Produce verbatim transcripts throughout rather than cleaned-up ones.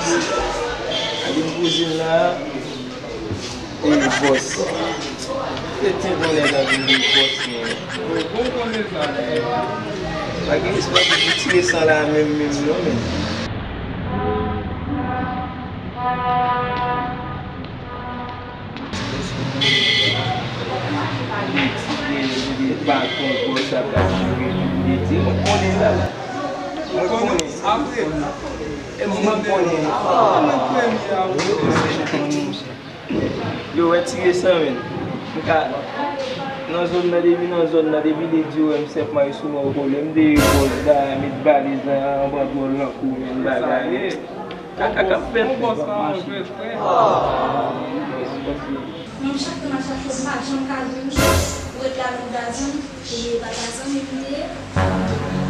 Alim kouzin la, e bòs. Se ti konnen sa vin di bòs, men. Pa gen espwa pou tire san la menm, menm, non, men. Mwen konnen sa. Mwen konnen. E mwen konnen. Yo, wè ti resan, men. M ka nan zòn nan, depi nan zòn nan, depi li di w wè m sèp mari sou mwen, ou konnen m deye bòs, da, met valiz nan anba dwòl nan kou, men bagay. Kaka k ap fèt. Menm chak tan m ap chache w, m pa janm ka jwenn ou. Ou ret la menm gazon, ebyen e pa gazon, men m ye.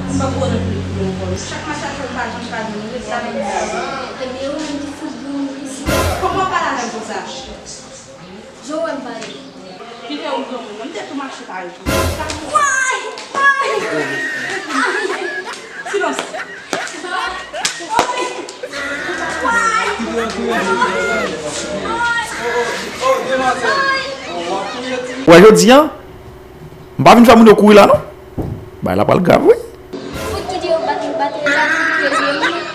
M pa ko nan pli pli ankò. Chak m ap chache w, m pa janm ka jwenn ou. Ou ret la menm gazon. Ebyen ou menm ki fout bon isi. Kòman w pale avè m konsa? Jan w wè m pale. Ki fè ou granmoun nan, m te tou mache pare tou. Why? Why? Silans. Wè jodi a, m pa vin fè moun yo kouri la non. Bagay la pral grav wi. Fout tout yo bat, bat, bat, bat,